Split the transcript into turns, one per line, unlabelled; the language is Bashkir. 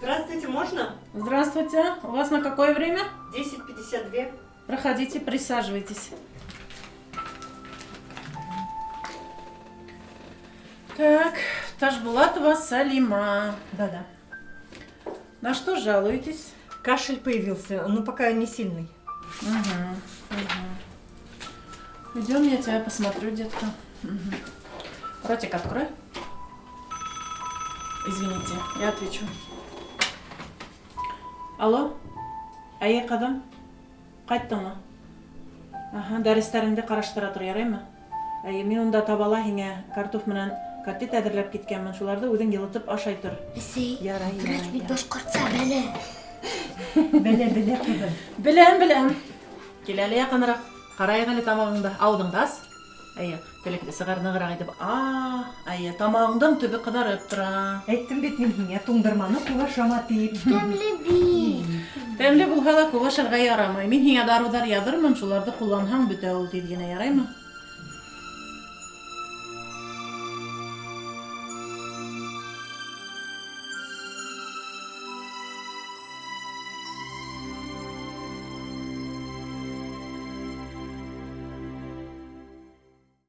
Здравствуйте, можно?
Здравствуйте. У вас на какое время?
10:52.
Проходите, присаживайтесь. Так, Ташбулатова Салима.
Да-да.
На что жалуетесь?
Кашель появился, но пока не сильный.
Угу, угу. Идем, я тебя посмотрю, детка. Угу. Ротик открой. Извините, я отвечу. Алло? Әйе, ҡыҙым. Ҡайттыңмы? Аһа, дәрестәреңде ҡараштыра тор, яраймы? Әйе, мин унда табала һиңә картоф менән котлет әҙерләп киткәнмен. Шуларҙы үҙең йылытып ашай тор.
Әсәй,
Ярай,
врач
ярай,
бит
ярай.
башҡортса белә.
Белә, белә, ҡыҙым.
Беләм, беләм. Кил әле яҡыныраҡ. Ҡарайыҡ әле тамағыңды. Ауыҙыңды ас. Әйе, телеңде сығар нығыраҡ итеп. А, әйе, тамағыңдың төбө ҡыҙарып тора.
Әйттем бит мин һиңә, туңдырманы күп ашама дип.
Тәмле бит.
Тәмле булһа ла күп ашарға ярамай. Мин һиңә дарыуҙар яҙырмын, шуларҙы ҡулланһаң бөтә ул тиҙ генә, яраймы?